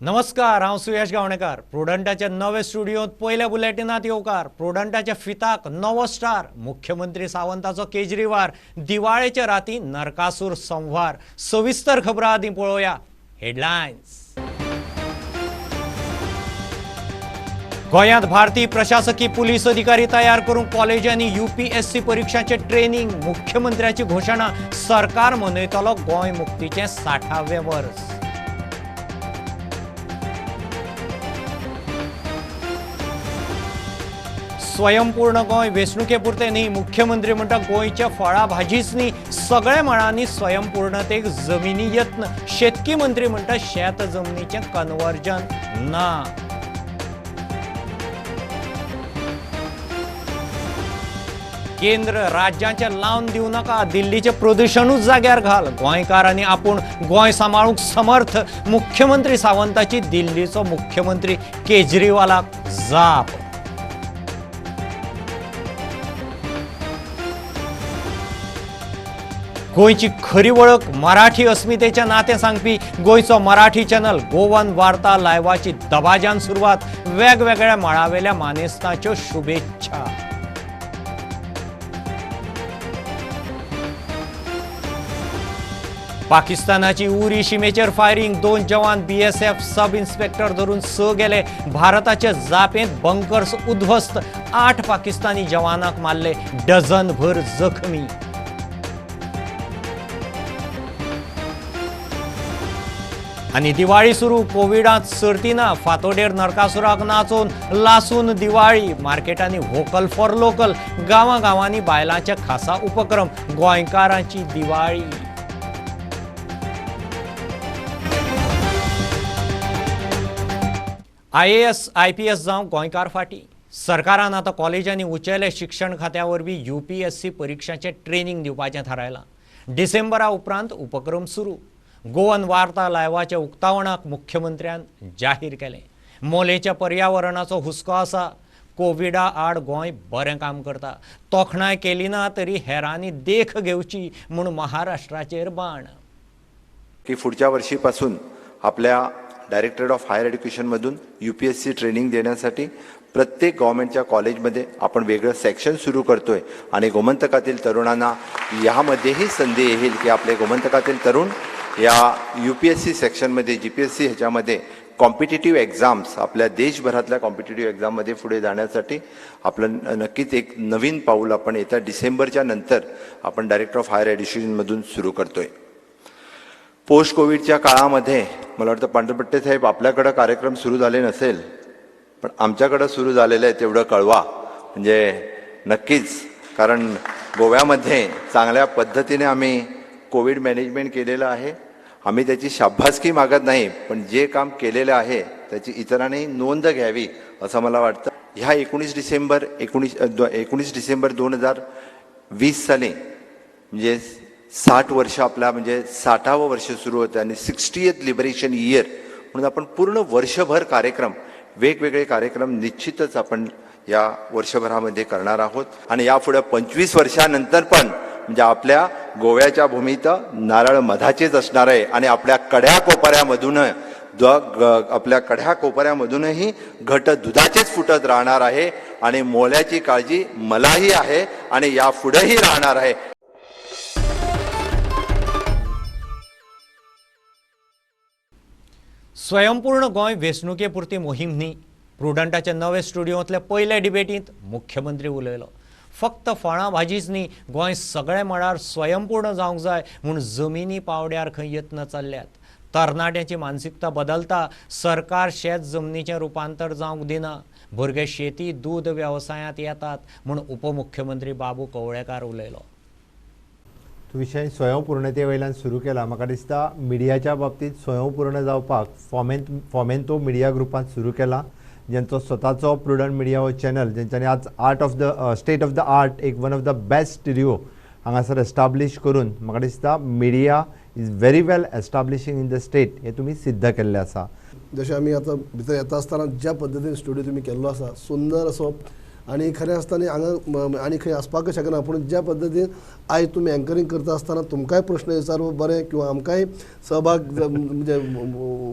नमस्कार, हांव सुयश गावणेकर. प्रुडंटाच्या नवे स्टुडियोंत पयल्या बुलेटिनात येवकार. प्रुडंटाच्या फिताक नवो स्टार, मुख्यमंत्री सावंताचो केजरीवार, दिवाळेच्या राती नरकासूर संव्हार. सविस्तर खबरां आदीं पळोवया हेडलायन्स. गोंयांत भारतीय प्रशासकी पुलीस अधिकारी तयार करूंक कॉलेजांनी यूपीएससी परिक्षांचें ट्रेनिंग. मुख्यमंत्र्याची घोशणा, सरकार मनयतलो गोंय मुक्तीचें 60वें वर्स. स्वयंपूर्ण गोंय वेंचणुके पुरतें न्ही, मुख्यमंत्री म्हणटा गोंयच्या फळां भाजीच न्ही, सगळ्या मळांनी स्वयंपूर्णतेक जमिनी यत्न. शेतकी मंत्री म्हणटा शेत जमनीचें कन्वर्जन ना. केंद्र राज्यांचे लावन दिवं नाका, दिल्लीचें प्रदुशणूच जाग्यार घाल. गोंयकारांनी आपूण गोंय सांबाळूंक समर्थ, मुख्यमंत्री सावंताची दिल्लीचो मुख्यमंत्री केजरीवालाक जाप. गोंयची खरी वळख मराठी अस्मितेच्या नातें सांगपी गोंयचो मराठी चॅनल गोवन वार्ता लायव्हाची दबाज्यान सुरवात. वेगवेगळ्या मळावेल्या मानेस्तांच्यो शुभेच्छा. पाकिस्तानाची उरी शिमेचेर फायरिंग, 2 जवान बीएसएफ सब इन्स्पेक्टर धरून 6 गेले. भारताचे जापेंत बंकर्स उद्ध्वस्त, 8 पाकिस्तानी जवानांक मारले, डझनभर जखमी. आनी दिवाळी सुरू, कोविडांत सर्ती ना, फातोडेर नरकासुराक नाचोवन लासून दिवाळी. मार्केटांनी व्होकल फॉर लोकल, गांवां गांवांनी बायलांचे खासा उपक्रम. गोंयकारांची दिवाळी. आयएएस आयपीएस जावं गोंयकार फाटी. सरकारान आतां कॉलेजांनी उंचेले शिक्षण खात्या वरवीं यूपीएससी परिक्षांचें ट्रेनिंग दिवपाचें थारायलां. डिसेंबरा उपरांत उपक्रम सुरू. गोवन वार्ता लायव्हाच्या उक्तावणाक मुख्यमंत्र्यान जाहीर केलें. मोलेच्या पर्यावरणाचो हुस्को आसा, कोविडा आड गोंय बरें काम करता, तोखणाय केली ना तरी हेरांनी देख घेवची म्हूण महाराष्ट्राचेर बाण. की पुढच्या वर्षीपासून आपल्या डायरेक्टरेट ऑफ हायर एज्युकेशनमधून यूपीएससी ट्रेनिंग देण्यासाठी प्रत्येक गव्हर्नमेंटच्या कॉलेजमध्ये आपण वेगळं सेक्शन सुरू करतोय आणि गोमंतकातील तरुणांना यामध्येही संधी येईल की आपले गोमंतकातील तरुण या यूपीएससी सेक्शनमध्ये, जीपीएससी ह्याच्यामध्ये कॉम्पिटेटिव्ह एक्झाम्स, आपल्या देशभरातल्या कॉम्पिटेटिव्ह एक्झाममध्ये पुढे जाण्यासाठी आपलं नक्कीच एक नवीन पाऊल आपण येत्या डिसेंबरच्या नंतर आपण डायरेक्टर ऑफ हायर एज्युकेशनमधून सुरू करतोय. पोस्ट कोविडच्या काळामध्ये मला वाटतं पांढरपट्टे साहेब, आपल्याकडं कार्यक्रम सुरू झाले नसेल, पण आमच्याकडं सुरू झालेलं आहे तेवढं कळवा. म्हणजे नक्कीच, कारण गोव्यामध्ये चांगल्या पद्धतीने आम्ही कोविड मॅनेजमेंट केलेलं आहे. आम्ही त्याची शाबासकी मागत नाही, पण जे काम केलेलं आहे त्याची इतरांनी नोंद घ्यावी असं मला वाटतं. ह्या 19 डिसेंबर 2020 साली, म्हणजे 60 वर्ष आपल्या, म्हणजे 60वं वर्ष सुरू होतं आणि 60th liberation year म्हणून आपण पूर्ण वर्षभर कार्यक्रम, वेगवेगळे कार्यक्रम निश्चितच आपण या वर्षभरामध्ये करणार आहोत. आणि यापुढे 25 वर्षानंतर पण म्हणजे आपल्या गोव्याच्या भूमीत नारळ मधाचेच असणार आहे आणि आपल्या कड्या कोपऱ्यामधूनही घट दुधाचेच फुटत राहणार आहे आणि मोल्याची काळजी मलाही आहे आणि यापुढेही राहणार आहे. स्वयंपूर्ण गोंय वेंचणुके पुरती मोहीम न्ही. प्रुडंटाच्या नवे स्टुडियोंतल्या पयल्या डिबेटींत मुख्यमंत्री उलयलो. फक्त फळां भाजीच न्ही, गोंय सगळ्या मळार स्वयंपूर्ण जावंक जाय म्हूण जमिनी पावड्यार खंय यत्न चल्ल्यात. तरणाट्यांची मानसिकता बदलता, सरकार शेत जमनीचें रुपांतर जावंक दिना, भुरगे शेती दूद वेवसायांत येतात म्हूण उपमुख्यमंत्री बाबू कवळेकार उलयलो. तो विशय स्वयंपूर्णते वयल्यान सुरू केला. म्हाका दिसता मिडियाच्या बाबतींत स्वयंपूर्ण जावपाक फॉमेंतो मिडिया ग्रुपान सुरू केला, ज्यांचो स्वताचो प्रुडंट मिडिया हो चॅनल, जेंच्यांनी आज art of the state of the art एक one of the best studio हांगासर एस्टाब्लीश करून म्हाका दिसता media is very well establishing in the state हें तुमी सिद्ध केल्लें आसा. जशें आमी आतां भितर येता आसतना ज्या पद्दतीन स्टुडियो तुमी केल्लो आसा, सुंदर असो आनी खरें आसतना हांगा आनी खंय आसपाकच शकना, पूण ज्या पद्दतीन आयज तुमी एंकरींग करता आसतना तुमकांय प्रश्न विचारप बरें किंवा आमकांय सहभाग म्हणजे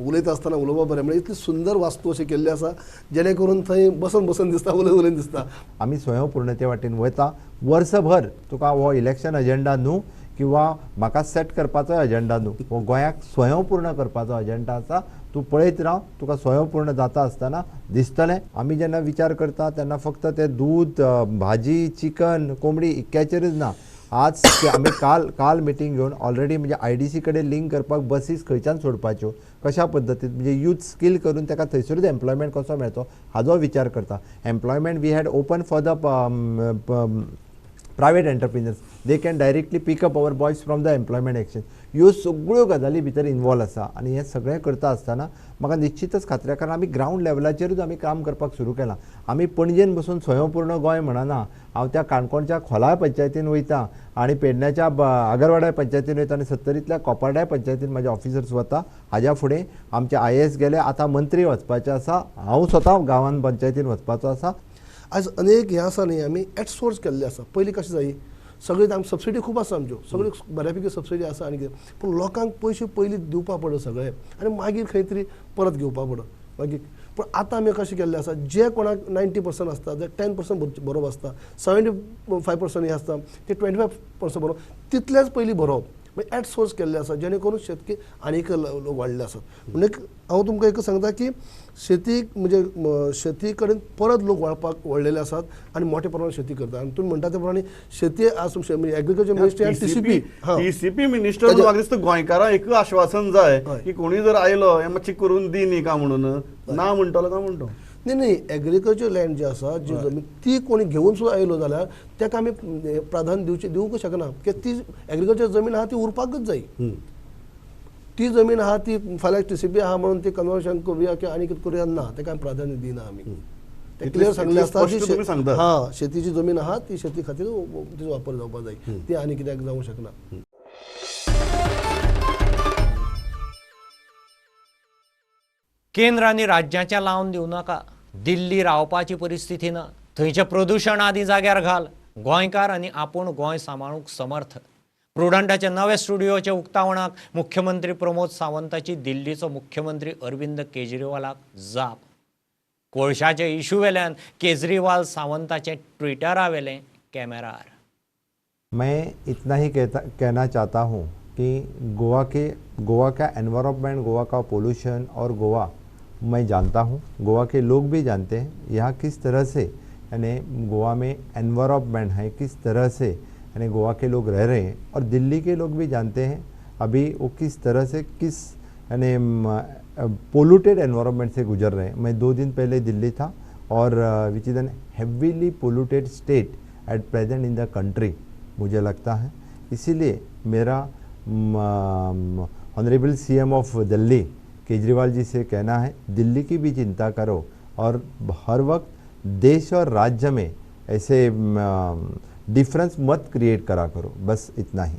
उलयता आसतना उलोवप बरें, म्हणजे इतली सुंदर वास्तू अशी केल्ली आसा जेणे करून थंय बसून बसून दिसता, उलय उलयन दिसता. आमी स्वयंपूर्णते वाटेन वता. वर्सभर तुका हो इलेक्शन एजेंडा न्हू किंवा म्हाका सेट करपाचो एजेंडा न्हू, हो गोंयाक स्वयंपूर्ण करपाचो एजेंडा आसा. तूं पळयत राव, तुका स्वयंपूर्ण जाता आसतना दिसतलें. आमी जेन्ना विचार करता तेन्ना फक्त ते दूद, भाजी, चिकन, कोंबडी इतक्याचेरच ना. आज आमी काल मिटींग घेवन ऑलरेडी म्हणजे IDC कडेन लिंक करपाक बसीस खंयच्यान सोडपाच्यो, कशा पद्दतीन म्हणजे यूथ स्कील करून ताका थंयसरूच एम्प्लॉयमेंट कसो मेळचो हाजो विचार करता. Employment we had open for the private entrepreneurs, they can directly pick up our boys from the employment exchange. ह्यो सगळ्यो गजाली भितर इन्वॉल्व आसा आनी हें सगळें करता आसतना म्हाका निश्चितच खात्री आसा, कारण आमी ग्रावंड लेवलाचेरूच आमी काम करपाक सुरू केलां. आमी पणजेन बसून स्वयंपूर्ण गोंय म्हणना, हांव त्या काणकोणच्या खोलाय पंचायतीन वयता आनी पेडण्याच्या आगरवाड्या पंचायतीन वयता आनी सत्तरींतल्या कोपार्ड्या पंचायतीन म्हाजे ऑफिसर्स वता. हाज्या फुडें आमचे IAS गेले, आतां मंत्री वचपाचे आसा, हांव स्वता गांवान पंचायतीन वचपाचो आसा. आयज अनेक हें आसा न्ही, आमी एटसोर्स केल्ले आसा. पयलीं कशें जायी सगळी आमकां सबसिडी खूब आसा आमच्यो, सगळी बऱ्या पैकी सबसिडी आसा आनी कितें, पूण लोकांक पयशे पयलीं दिवपा पडत सगळे आनी मागीर खंय तरी परत घेवपा पडत मागीर. पूण आतां आमी कशें केल्लें आसा, जे कोणाक 90% आसता, जे 10% बरोवप आसता, 75% हें आसता, ते 25% बरोवप, तितलेंच पयलीं बरोवप, मागीर एट सोर्स केल्ले आसा जेणे करून शेतकी आनीक लोक वाडले आसात. म्हणजे हांव तुमकां एक सांगता की शेतीक म्हणजे शेती कडेन परत लोक वळपाक वळलेले आसात आनी मोठ्या प्रमाणात शेती करतात. आनी तुमी म्हणटा ते प्रमाणे शेती आज म्हणजे एग्रीकल्चर मिनिस्ट्री आनी TCP, TCP minister म्हाका दिसता गोंयकारांक एक आश्वासन जाय की कोणी जर आयलो हें मातशें करून दी न्ही काय म्हणून, ना म्हणटलो काय म्हणटो न्ही न्ही, एग्रीकल्चर लँड जी आसा जी जमीन ती कोणी घेवन सुद्दां आयलो जाल्यार ताका आमी प्राधान्य दिवचें दिवंक शकना, कित्याक ती एग्रीकल्चर जमीन आहा ती उरपाकच जाय. ती जमीन आहा ती फाल्यां TCP आहा म्हणून ती कन्वर्शन करुया किंवा आनी कितें करुया ना, ताका आमी प्राधान्य दिना आमी. ते क्लियर सांगलें आसता की हां शेतीची जमीन आहा ती शेती खातीर तिचो वापर जावपाक जाय, ती आनी कित्याक जावंक शकना. केंद्र आनी राज्याच्या लावन दिवं नाका. दिल्ली रावपाची परिस्थिती ना, थंयचें प्रदूशण आदी जाग्यार घाल. गोंयकार आनी आपूण गोंय सांबाळूंक समर्थ. प्रुडंटाच्या नव्या स्टुडिओच्या उक्तावणाक मुख्यमंत्री प्रमोद सावंताची दिल्लीचो मुख्यमंत्री अरविंद केजरीवालाक जाप. कोळशाच्या इशू वेल्यान केजरीवाल सावंताचे ट्विटरा वेलें कॅमेरार. मैं इतना ही कहना चाहता हूँ कि गोवा का एनवायरनमेंट, गोवा का पोल्यूशन और गोवा मैं जानता हूँ, गोवा के लोग भी जानते हैं यहाँ किस तरह से यानी गोवा में एनवायरनमेंट है, किस तरह से यानी गोवा के लोग रह रहे हैं, और दिल्ली के लोग भी जानते हैं अभी वो किस तरह से किस यानी पोल्यूटेड एनवायरनमेंट से गुजर रहे हैं। मैं 2 दिन पहले दिल्ली था और which is an heavily polluted state at present in the country मुझे लगता है। इसीलिए मेरा honourable CM of Delhi Kejriwal ji से कहना है, दिल्ली की भी चिंता करो और हर वक्त देश और राज्य में ऐसे डिफरेंस मत क्रिएट करा करो, बस इतना ही।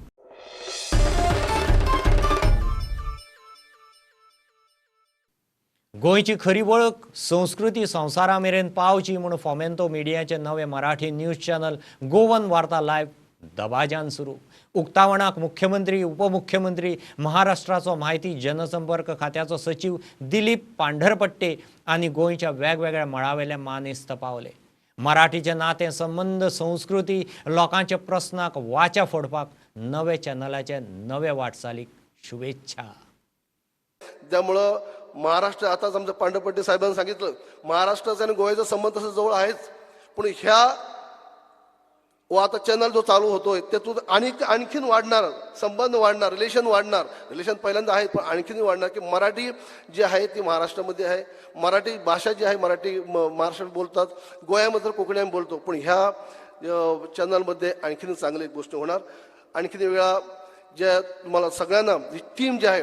गोंयची खरी वळख संस्कृती संवसारा मेरेन पावची म्हूण फोमेंतो मिडियाचे नवे Marathi news channel Goan Varta live दबाज्यान सुरू. उक्तावणाक मुख्यमंत्री, उपमुख्यमंत्री, महाराष्ट्राचो म्हायती जनसंपर्क खात्याचो सचीव दिलीप पांढरपट्टे आनी गोंयच्या वेगवेगळ्या मळावेले मानेस्त पावले. मराठीचे नातें, संबंद, संस्कृती, लोकांच्या प्रस्नाक वाचा फोडपाक नवे चॅनलाचे नवे वाटचालीक शुभेच्छा. त्यामुळं महाराष्ट्र आताच आमच्या पांढरपट्टे साहेबांनी सांगितलं, महाराष्ट्राचा आणि गोव्याचा संबंध तसं जवळ आहेच, पण ह्या व आता चॅनल जो चालू होतोय त्यातून आणि आणखीन वाढणार, संबंध वाढणार, रिलेशन वाढणार. रिलेशन पहिल्यांदा आहे पण आणखीन वाढणार की मराठी जी आहे ती महाराष्ट्रामध्ये आहे, मराठी भाषा जी आहे मराठी महाराष्ट्रात बोलतात, गोव्यामध्ये कोकणी आम्ही बोलतो, पण ह्या चॅनलमध्ये आणखीन चांगली गोष्ट होणार. आणखीन वेळा ज्या तुम्हाला सगळ्यांना जी टीम जी आहे,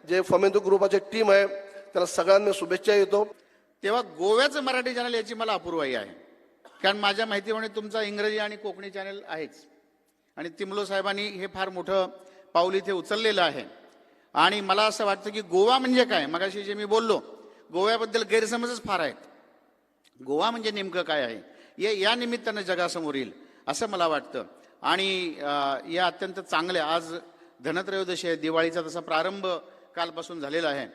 जे फॉमेंतो ग्रुपाची टीम आहे त्याला सगळ्यांना शुभेच्छा येतो. तेव्हा गोव्याचं मराठी चॅनल याची मला अपूर्वाई आहे, कारण माझ्या माहितीप्रमाणे तुमचा इंग्रजी आणि कोकणी चॅनल आहेच आणि तिमलो साहेबांनी हे फार मोठं पाऊल इथे उचललेलं आहे. आणि मला असं वाटतं की गोवा म्हणजे काय, मगाशी जे मी बोललो गोव्याबद्दल गैरसमजच फार आहेत. गोवा म्हणजे नेमकं काय आहे हे या निमित्तानं जगासमोर येईल असं मला वाटतं. आणि या अत्यंत चांगल्या, आज धनत्रयोदशी आहे, दिवाळीचा तसा प्रारंभ कालपासून झालेला आहे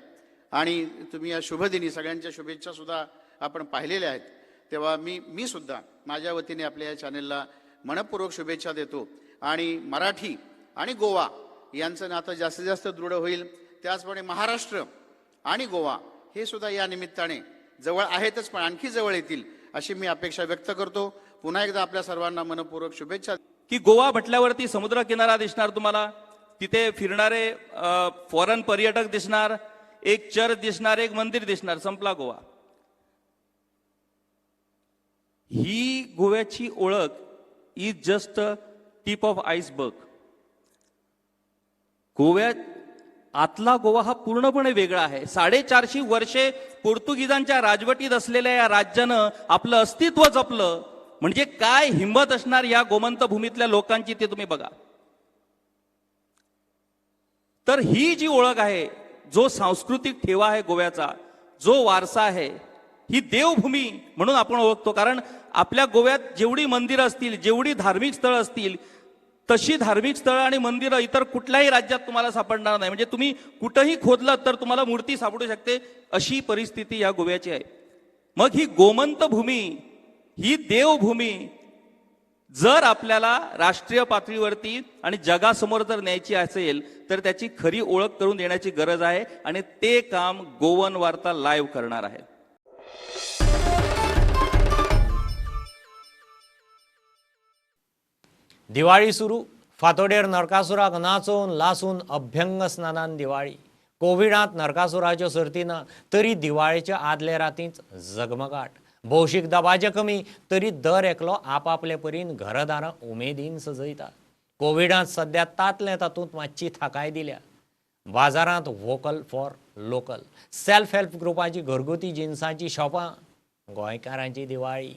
आणि तुम्ही या शुभदिनी सगळ्यांच्या शुभेच्छासुद्धा आपण पाहिलेल्या आहेत. तेव्हा मी मी सुद्धा माझ्या वतीने आपल्या या चॅनेलला मनपूर्वक शुभेच्छा देतो आणि मराठी आणि गोवा यांचं नातं जास्तीत जास्त दृढ होईल. त्याचप्रमाणे महाराष्ट्र आणि गोवा हे सुद्धा या निमित्ताने जवळ आहेतच, पण आणखी जवळ येतील अशी मी अपेक्षा व्यक्त करतो. पुन्हा एकदा आपल्या सर्वांना मनपूर्वक शुभेच्छा. की गोवा म्हटल्यावरती समुद्र किनारा दिसणार तुम्हाला, तिथे फिरणारे फॉरेन पर्यटक दिसणार, एक चर्च दिसणार, एक मंदिर दिसणार, संपला गोवा. ही गोव्याची ओळख is just a tip of iceberg. गोव्यात आतला गोवा हा पूर्णपणे वेगळा आहे. 450 वर्षे पोर्तुगीजांच्या राजवटीत असलेल्या या राज्यानं आपलं अस्तित्व जपलं म्हणजे काय हिंमत असणार या गोमंत भूमीतल्या लोकांची ते तुम्ही बघा. तर ही जी ओळख आहे, जो सांस्कृतिक ठेवा आहे गोव्याचा, जो वारसा आहे, ही देवभूमी म्हणून आपण ओळखतो. कारण आपल्या गोव्यात जेवढी मंदिरं असतील, जेवढी धार्मिक स्थळं असतील, तशी धार्मिक स्थळं आणि मंदिरं इतर कुठल्याही राज्यात तुम्हाला सापडणार नाही. म्हणजे तुम्ही कुठंही खोदलं तर तुम्हाला मूर्ती सापडू शकते, अशी परिस्थिती या गोव्याची आहे. मग ही गोमंत भूमी, ही देवभूमी जर आपल्याला राष्ट्रीय पातळीवरती आणि जगासमोर जर न्यायची असेल तर त्याची खरी ओळख करून देण्याची गरज आहे आणि ते काम गोवन वार्ता लाईव्ह करणार आहे. दिवाळी सुरू. फातोडेर नरकासुराक नाचोवन लासून अभ्यंग स्नानान दिवाळी. कोविडांत नरकासुराच्यो सर्ती ना तरी दिवाळेच्या आदले रातींच जगमगाट. भौशीक दबाजे कमी तरी दर एकलो आपापले परीन घरदारां उमेदीन सजयता. कोविडांत सद्या तातले तातूंत मातशी थाकाय दिल्या. बाजारांत vocal for local, self help ग्रुपाची घरगुती जिनसांची शॉपां, गोंयकारांची दिवाळी.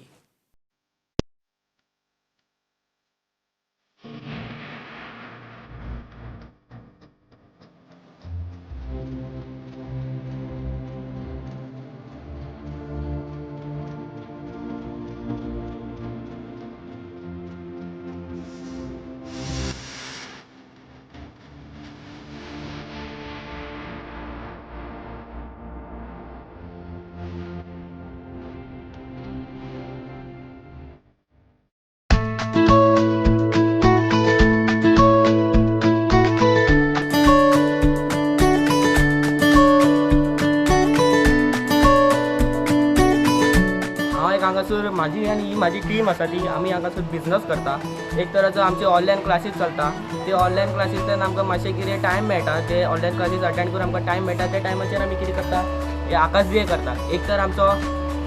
हांगासर म्हाजी आनी ही म्हाजी टीम आसा ती आमी हांगासर बिजनस करता. एक तराचो आमचे ऑनलायन क्लासीस चलता. ते ऑनलायन क्लासींतल्यान आमकां मातशें कितें टायम मेळटा, ते ऑनलायन क्लासीस अटेंड करून आमकां टायम मेळटा. त्या टायमाचेर आमी कितें करता, हे आकाश दिवे करता. एक तर आमचो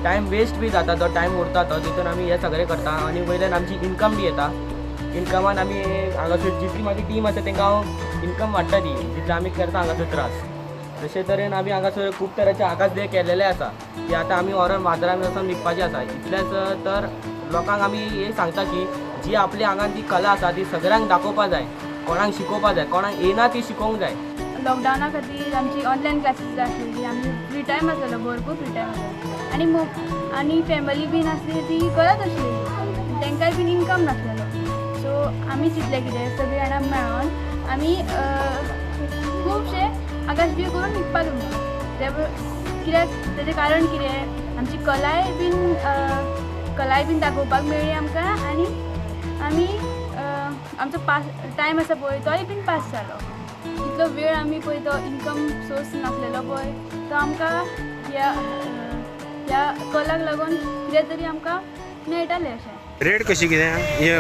टायम वेस्ट बी जाता, तो टायम उरता तो तितून आमी हे सगळें करता आनी वयल्यान आमची इनकम बी येता. इनकमान आमी हांगासर जितली म्हाजी टीम आसा तांकां हांव इनकम वाडटा ती जितले आमी करता हांगासर त्रास. तशे तरेन आमी हांगासर खूब तरेचे आकाश दिवे केलेले आसा की आतां आमी व्हरोन बाजारान वचोन विकपाचे आसा. इतलेंच तर लोकांक आमी हे सांगता की जी आपली हांगान ती कला आसा ती सगळ्यांक दाखोवपा जाय, कोणाक शिकोवपा जाय, कोणाक येना ती शिकोवंक जाय. लॉकडावना खातीर आमची ऑनलायन क्लासीस आसलेली, आमी फ्री टायम आसलेलो, भरपूर फ्री टायम आसलेलो आनी आनी फॅमिली बीन आसली ती करत आसलेली, तांकांय बीन इनकम नासलेलो. सो आमी चिंतलें कितें सगळीं जाणां मेळोन आमी खुबशे आकाश दिवे करून विकपाक लागलो. ते कित्याक तेजें कारण कितें, आमची कलाय बीन दाखोवपाक मेळ्ळी आमकां आनी आमी आमचो पास टायम आसा पळय तोय बीन पास जालो. इतलो वेळ आमी पळय तो इनकम सोर्स नासलेलो पळय तो आमकां ह्या ह्या कलाक लागून कितें तरी आमकां मेळटालें अशें. रेट कशी कितें हे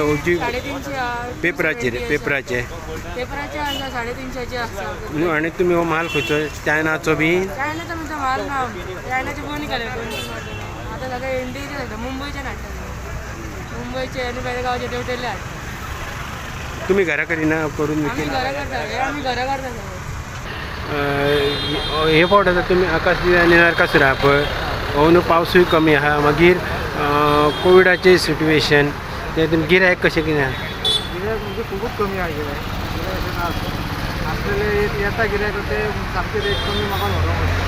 पेपराचेर पेपराचे पेपराचे आसा 350 आसा. आनी तुमी हो माल खंयचो, चायनाचो बी? चायनाचो आमचो माल ना, चायनाचे बंद केले 2-3 वर्सां. आतां सगळे इंडियेचे जाता, मुंबयचे हाडटा, मुंबयचे आनी बेळगांवचे देवटेले हाडटा. तुमी घरा करिना करून? आमी घरा करता, हे आमी घरा करता. हे फावट आतां तुमी आकाश दिवे आनी नरकासूर आहा पळय, अंदू पावसूय कमी आहा, मागीर कोविडाचे सिट्युएशन, ते तुमी गिरायक कशें कितें आहा? गिरायक म्हणजे खुबूच कमी आहा गिरायक, गिरायक अशें ना आसलेले येता गिरायक ते सामके रेट कमी म्हाका व्हरोंक वता.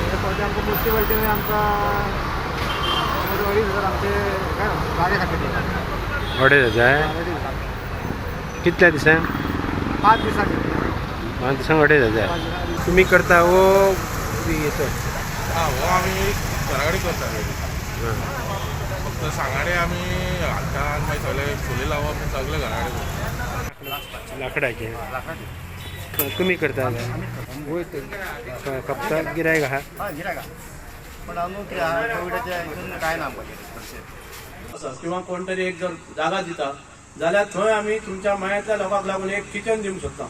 हे फावटी आमकां मुन्सिपालिटीन आमकां 2,500 आमचे गाडे खातीर. 2,500 कितल्या दिसांक? 5 दिसांनी. 5 दिसांक 2,500. तुमी करता हो हो आमी घरा कडेन करता. फक्त सांगाडे आमी घालता आनी मागीर सगळे चुली लावप सगळे घरा कडेन. लाकडाचे तुमी करता? खपता गिरायक आहा? गिरायक आहा, पण अंदू कोविडाच्या हितून कांय ना आमकां. किंवा कोण तरी एक जर जागा दिता जाल्यार थंय आमी तुमच्या मळ्यांतल्या लोकांक लागून एक किचन दिवंक शकता,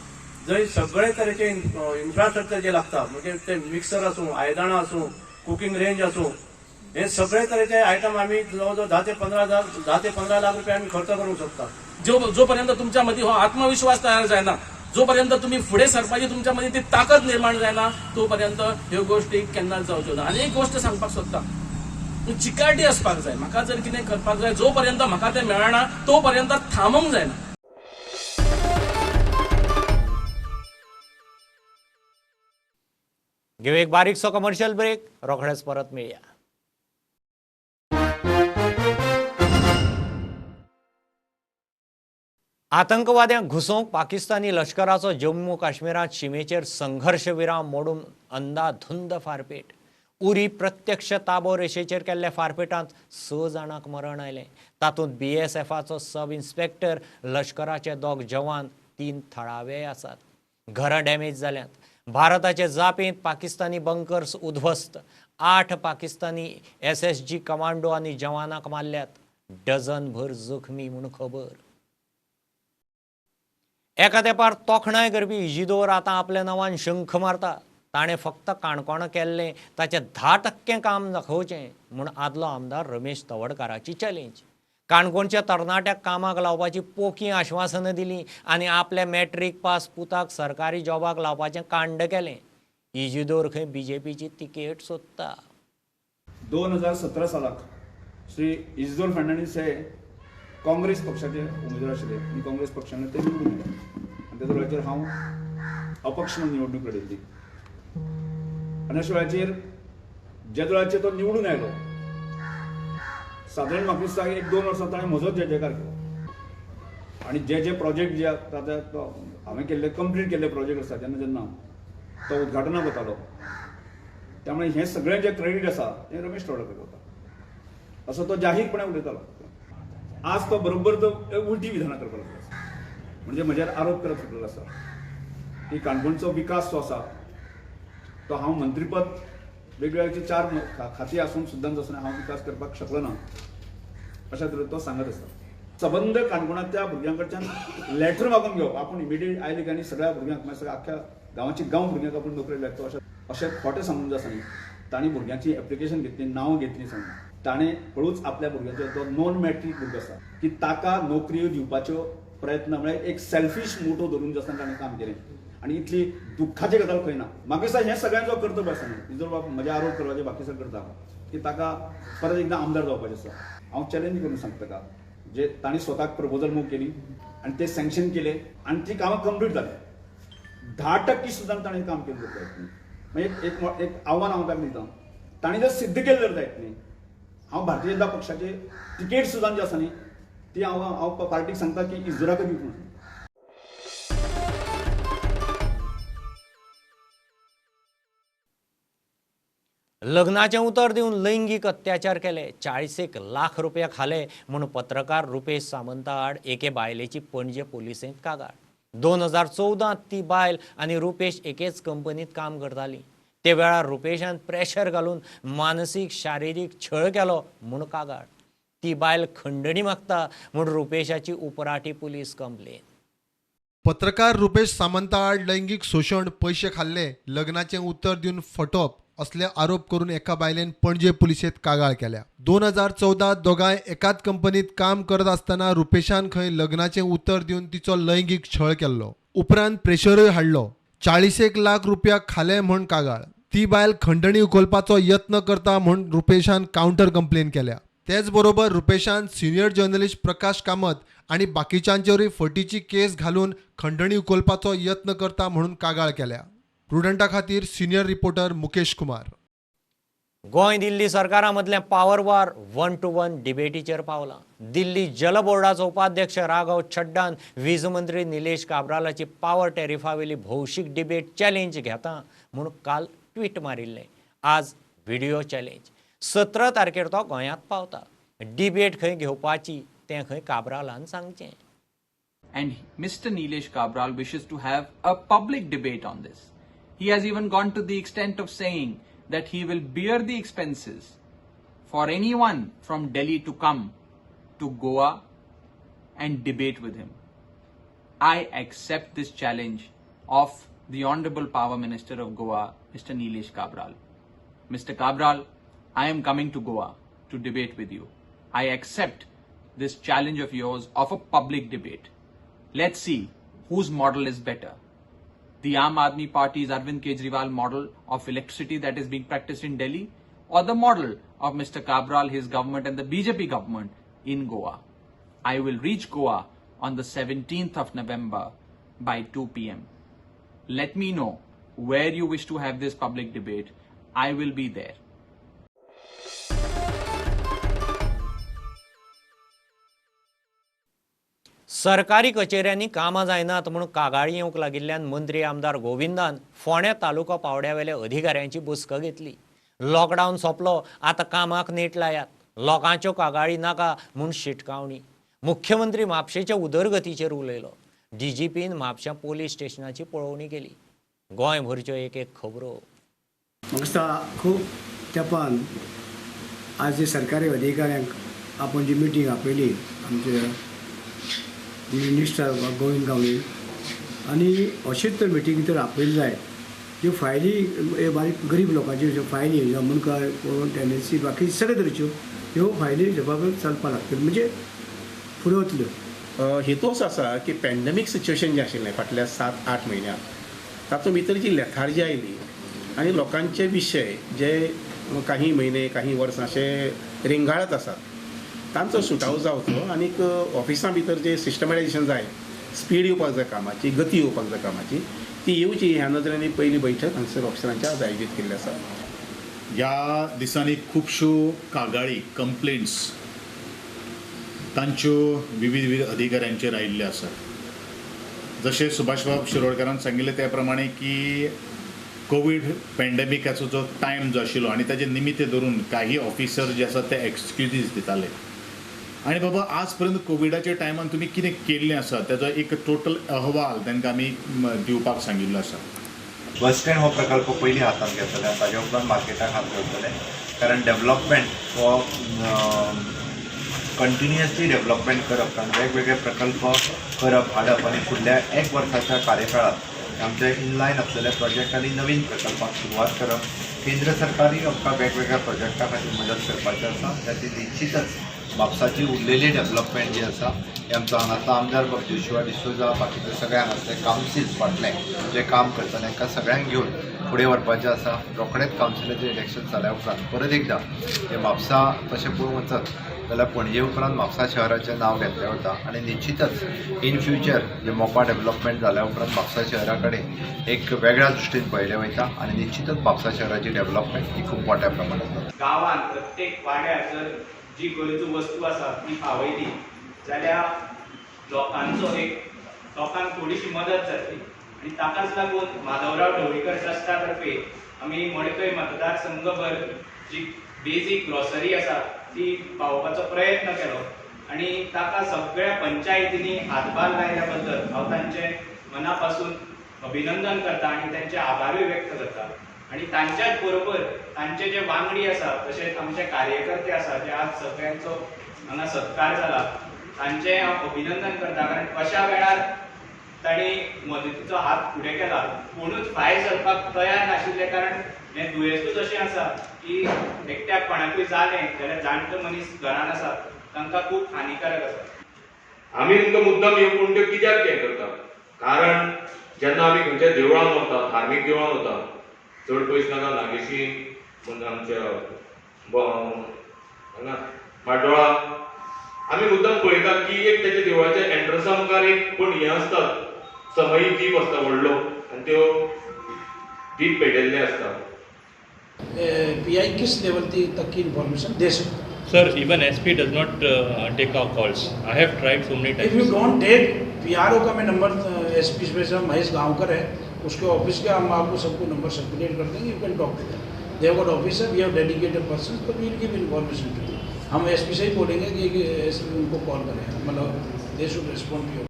जंय सगळे तरेचे इन्फ्रास्ट्रक्चर जे लागता, म्हणजे ते मिक्सर आसूं, आयदनां आसूं, कुकींग रेंज आसूं, हे सगळे तरेचे आयटम आमी जवळ जवळ 10 ते 15 लाख रुपया आमी खर्च करूंक शकता. जोपर्यंत तुमच्या मदीं हो आत्मविश्वास तयार जायना, जोपर्यंत तुमी फुडें सरपाची तुमच्या मदीं ती ताकद निर्माण जायना, तोपर्यंत ह्यो गोश्टी केन्नाच जावच्यो ना. आनी एक गोश्ट सांगपाक सोदता, चिकाटी आसपाक जाय. म्हाका जर कितें करपाक जाय, जोपर्यंत म्हाका तें मेळना तोपर्यंत थांबूंक जायना. घेऊ एक बारीकसो कमर्शियल ब्रेक, रोखडेच परत मेळया. आतंकवाद्यांक घुसोवंक पाकिस्तानी लश्कराचो जम्मू काश्मीरांत शिमेचेर संघर्श विराम मोडून अंदाधुंद फारपेट. उरी प्रत्यक्ष ताबो रेशेचेर केल्ल्या फारपेटांत 6 जाणांक मरण आयलें. तातूंत बीएसएफाचो सब इन्स्पेक्टर, लश्कराचे 2 जवान, 3 थळावे आसात. घरां डॅमेज जाल्यांत. भारताचे जापेंत पाकिस्तानी बंकर्स उद्ध्वस्त. 8 पाकिस्तानी SSG commando आनी जवानांक मारल्यात. डझनभर जखमी म्हूण खबर. एका तेंपार तोखणाय करपी इजिदोर आतां आपल्या नांवान शंख मारता. ताणें फक्त काणकोणा केल्लें ताचें 10% काम दाखोवचें म्हूण आदलो आमदार रमेश तवडकाराची चॅलेंज. काणकोणच्या तरणाट्याक कामाक लावपाची पोकी आश्वासनां दिलीं आनी आपल्या मॅट्रीक पास पुताक सरकारी जॉबाक लावपाचें कांड केलें. इजिदोर खंय बीजेपीची तिकेट सोदता. 2017 सालाक श्री इजिदोर फर्नांडीस हे काँग्रेस पक्षाचे उमेदवार आशिल्ले आनी काँग्रेस पक्षान ते निवडून आयले आनी त्या वेळाचेर हांव अपक्ष म्हणून निवडणूक लढयल्ली आनी अशा वेळाचेर ज्या वेळाचेर तो निवडून आयलो सादारण म्हाका दिसता 1-2 वर्सां ताणें म्हजोच जय जयकार केलो आनी जे जे प्रोजेक्ट जे आतां हांवें केल्ले कंप्लीट केल्ले प्रोजेक्ट आसा जेन्ना जेन्ना तो उद्घाटनाक वतालो त्यामुळे हें सगळें जें क्रेडीट आसा तें रमेश तवडकार वता असो तो जाहीरपणे उलयतालो. आज तो बरोबर तो उलटी विधानां करपाक लागलो आसा, म्हणजे म्हजेर आरोप करप सुटलेलो आसा की काणकोणचो विकास जो आसा तो हांव मंत्रीपद वेगवेगळ्या 4 खाती आसून सुद्दां आसतना हांव विकास करपाक शकलो ना अशा तरेन तो सांगत आसता. सबंद काणकोणांतल्या भुरग्यां कडच्यान लॅटर मागून घेवप, आपूण इमिडिएट आयले की आनी सगळ्या भुरग्यांक मागीर सगळ्या आख्ख्या गांवाची गांव भुरग्यांक आपूण नोकरी लागतो अशें अशें खोटें सांगून जाता न्ही. तांणी भुरग्यांची एप्लिकेशन घेतली, नांव घेतली सांगून ताणें हळूच आपल्या भुरग्यांचो जो नॉन मॅट्रीक भुरगो आसा की ताका नोकऱ्यो दिवपाच्यो प्रयत्न म्हळ्यार एक सेल्फीश मोटो धरून जो आसतना ताणें काम केलें आनी इतली दुख्खाची गजाल खंय ना. म्हाका दिसता हें सगळ्यांचो कर्तव्य आसा न्ही. जर बाब म्हजे आरोप करपाचे बाकी सगळें करता की ताका परत एकदां आमदार जावपाचें आसा. हांव चॅलेंज करून सांगता ताका जे तांणी स्वताक प्रपोजल मूव केली आनी ते सँक्शन केले आनी ती कामां कंप्लीट जाली. 10% सुद्दां ताणें काम केलें जायत न्ही. मागीर एक आव्हान हांव ताका दिता, तांणी जर सिद्ध केलें जर जायत न्ही हांव भारतीय जनता पक्षाचे तिकेट सुद्दां जी आसा न्ही ती हांव हांव पार्टीक सांगता की इजराक दिवप म्हणून. लग्नाचें उतर दिवन लैंगीक अत्याचार केले, 40 लाख रुपया खाले म्हूण पत्रकार रुपेश सामंता आड एके बायलेची पणजे पोलिसेंत कागाळ. 2014 ती बायल आनी रुपेश एकेच कंपनीत काम करताली. ते वेळार रुपेशान प्रेशर घालून मानसीक शारिरीक छळ केलो म्हूण कागाळ. ती बायल खंडणी मागता म्हूण रुपेशाची उपराठी पुलीस कंप्लेन. पत्रकार रुपेश सामंता आड लैंगीक शोशण, पयशे खाल्ले, लग्नाचें उतर दिवन फटोवप असले आरोप करून एका बायलेन पणजे पुलिसेंत कागाळ केल्या. 2014 दोगांय एकाच कंपनीत काम करत आसतना रुपेशान खंय लग्नाचें उतर दिवन तिचो लैंगीक छळ केल्लो. उपरांत प्रेशरूय हाडलो. 40 लाख रुपया खाले म्हूण कागाळ. ती बायल खंडणी उखलपाचो यत्न करता म्हूण रुपेशान कावंटर कंप्लेन केल्या. तेच बरोबर रुपेशान सिनियर जर्नलिस्ट प्रकाश कामत आनी बाकीच्यांचेरूय फटीची केस घालून खंडणी उखलपाचो यत्न करता म्हणून कागाळ केल्या. प्रुडंटा खातीर सिनियर रिपोर्टर मुकेश कुमार. गोंय दिल्ली सरकारा मदलें पावर वॉर 1 to 1 डिबेटीचेर पावलां. दिल्ली जल बोर्डाचो उपाध्यक्ष राघव चड्डान वीज मंत्री निलेश काब्रालाची पावर टॅरिफावेली भौशीक डिबेट चॅलेंज घेता म्हूण काल ट्वीट मारिल्लें. आज व्हिडिओ चॅलेंज. 17 तारखेर तो गोंयांत पावता. डिबेट खंय घेवपाची तें खंय काब्रालान सांगचें. And Mr. Nilesh Cabral wishes to have a public debate on this. He has even gone to the extent of saying that he will bear the expenses for anyone from Delhi to come to Goa and debate with him. I accept this challenge of the Honorable Power Minister of Goa, Mr. Nilesh Cabral. Mr. Cabral, I am coming to Goa to debate with you. I accept this challenge of yours of a public debate. Let's see whose model is better. The Aam Aadmi Party's Arvind Kejriwal model of electricity that is being practiced in Delhi, or the model of Mr. Cabral, his government and the BJP government in Goa. I will reach Goa on the 17th of November by 2 p.m. Let me know where you wish to have this public debate. I will be there. सरकारी कचेऱ्यांनी कामां जायनात म्हूण कागाळी येवंक लागिल्ल्यान मंत्री आमदार गोविंदान फोंडें तालुको पावड्यावेल्या अधिकाऱ्यांची बसका घेतली. लॉकडावन सोंपलो, आतां कामाक नेट लायात, लोकांच्यो कागाळी नाका म्हूण शिटकावणी. मुख्यमंत्री म्हापशेच्या उदरगतीचेर उलयलो. डीजीपीन म्हापश्यां पोलीस स्टेशनाची पळोवणी केली. गोंयभरच्यो एक एक खबरो. म्हाका दिसता खूब तेंपान आज जे सरकारी अधिकाऱ्यांक आपण जी मिटींग आपयली आमचे मिनिस्टर गोविंद गावडे आनी अशेंच तर मिटींग तर आपयली जाय ज्यो फायली हे बारीक गरीब लोकांच्यो ज्यो फायली जावं मुंडकार कोण टेंडन्सी बाकी सगळे तरेच्यो ह्यो फायली जबाबदार चलपाक लागतल्यो म्हणजे फुडें वतल्यो. हेतू असो आसा की पॅन्डेमीक सिच्युएशन जें आशिल्लें फाटल्या 7-8 म्हयन्यांत तातूंत भितर जी लेथार्जी आयली आनी लोकांचे विशय जे काही म्हयने काही वर्सां अशे रिंगाळत आसात तांचो सुटावो जावचो आनीक ऑफिसां भितर जे सिस्टमॅटायजेशन जाय, स्पीड येवपाक जाय कामाची, गती येवपाक जाय कामाची, ती येवची ह्या नदरेन पयली बैठक हांगसर ऑफिसरांची आज आयोजीत केल्ली आसा. ह्या दिसांनी खुबश्यो कागाळी, कंप्लेंट्स तांच्यो विविध विविध अधिकाऱ्यांचेर आयिल्ल्यो आसात. जशें सुभाषबाब शिरोडकारान सांगिल्लें त्या प्रमाणे की कोवीड पॅन्डेमिकाचो जो टायम जो आशिल्लो आनी ताजें निमित्त धरून काही ऑफिसर जे आसात ते एक्सक्युजीस दिताले आनी बाबा आज पर्यंत कोविडाच्या टायमान तुमी कितें केल्लें आसा ताजो एक टोटल अहवाल तांकां आमी दिवपाक सांगिल्लो आसा. बस स्टँड हो प्रकल्प पयलीं हातांत घेतले आनी ताजे उपरांत मार्केटाक हात घालतले, कारण डेवलपमेंट हो कंटिन्युअसली डेवलपमेंट करप, कारण वेगवेगळे प्रकल्प करप हाडप आनी फुडल्या एक वर्साच्या कार्यकाळांत आमचे इनलायन आसलेले प्रोजेक्ट आनी नवीन प्रकल्पाक सुरवात करप. केंद्र सरकारी आमकां वेगवेगळ्या प्रोजेक्टा खातीर मदत करपाची आसा, त्या निश्चितच म्हापसाची उरलेली डेवलपमेंट जी आसा हे आमचो हांगासलो आमदार बाब जोशुआ डिसोजा बाकीचे सगळे हांगासले कावन्सिल्स फाटले जे काम करता तांकां सगळ्यांक घेवन फुडें व्हरपाचें आसा. रोखडेंच कावन्सिलाचें इलेक्शन जाल्या उपरांत परत एकदां हे म्हापसा तशें पळोवंक वचत जाल्यार पणजे उपरांत म्हापसा शहराचें नांव घेतलें वता आनी निश्चितच in future J Mopa development जाल्या उपरांत म्हापसा शहरा कडेन एक वेगळ्या दृश्टीन पळयलें वयता आनी निश्चितच म्हापसा शहराची डेवलपमेंट ही खूब मोठ्या प्रमाणात जाता. गांवांत प्रत्येक वाड्यार जर जी गरजू वस्तू आसा ती पावयली जाल्यार लोकांचो एक लोकांक थोडीशी मदत जातली आनी ताकाच लागून माधवराव ढवळीकर ट्रस्टा तर्फे आमी मडकय मतदारसंघभर जी बेजीक ग्रॉसरी आसा ती पावोवपाचो प्रयत्न केलो आनी ताका सगळ्या पंचायतींनी हातभार लायल्या बद्दल हांव तांचें मना पासून अभिनंदन करता आनी तांचे आभारूय व्यक्त करता. आनी तांच्याच बरोबर तांचे जे वांगडी आसा तशेंच आमचे कार्यकर्ते आसा जे आज सगळ्यांचो हांगा सत्कार जाला तांचें हांव अभिनंदन करता, कारण अशा वेळार तांणी मदतीचो हात फुडें केला. कोणूच भायर सरपाक तयार नाशिल्ले, कारण हें दुयेंसूच अशें आसा की एकट्याक कोणाकूय जालें जाल्यार जाणटो मनीस घरान आसा तांकां खूब हानिकारक आसा. आमी तुमकां मुद्दाम ह्यो कोणत्यो कित्याक हें करता, कारण जेन्ना आमी खंयच्या देवळान वता, धार्मीक देवळान वता, चड पयस नाका नागेशी आमच्या हांगा म्हाड्डोळा आमी मुद्दाम पळयता की एक तेच्या देवळाच्या एंट्रन्सा मुखार एक कोण हें आसता, समयी दीप आसता व्हडलो आनी त्यो दीप पेटयल्ले आसता. पीआई किस लेवल तक की इंफॉर्मेशन दे सकता है। Sir, even SP does not take our calls. I have tried so many times. If you don't take, PRO का मैं number SP special Mahesh Gaonkar है, उसके ऑफिस के हम आपको सबको नंबर सर्कुलेट कर देंगे। You can talk to them, they have got officer, we have dedicated person, तो we will give information to you. हम एसपी से ही बोलेंगे कि एसपी उनको कॉल करें, मतलब they should respond to you.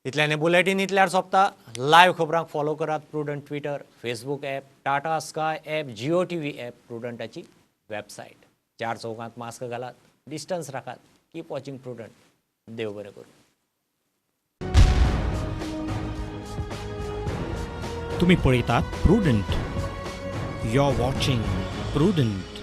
इतल्याने बुलेटीन इतल्यार सोंपता। लायव्ह खबरांक फॉलो करात Prudent Twitter, Facebook app, Tata Sky app, Jio TV app, प्रुडंटाची website. चार चौकांत मास्क घालात, डिस्टन्स राखात, कीप वॉचिंग प्रुडंट। देव बरें करूं। तुम्ही पळयतात Prudent. You are watching Prudent.